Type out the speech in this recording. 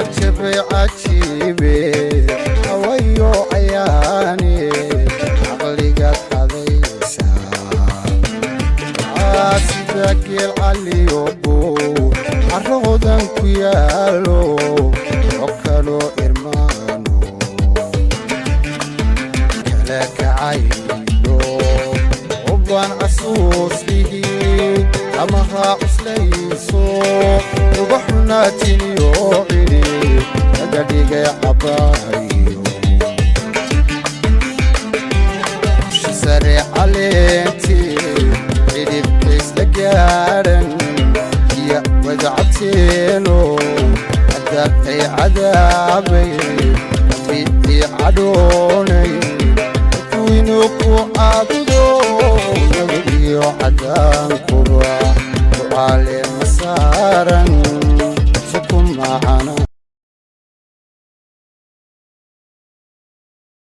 Cajabay cajiibe hawayo cayaane caqligaad qadaysaa sida geel caliyo buur carroodan ku yaalo oo kaloo irmaano kala kacayno uban casuuslihi amaha cuslayso ubaxuna tiniyo cili laga dhigay cabaayo sare caleentii cidhibkaysla gaadhan iyo wadacabteeno cadaabtay cadaabay rabbi ii cadhoonay dadweynu ku caabudo nabad iyo cadaankuba ducaale ma saaran.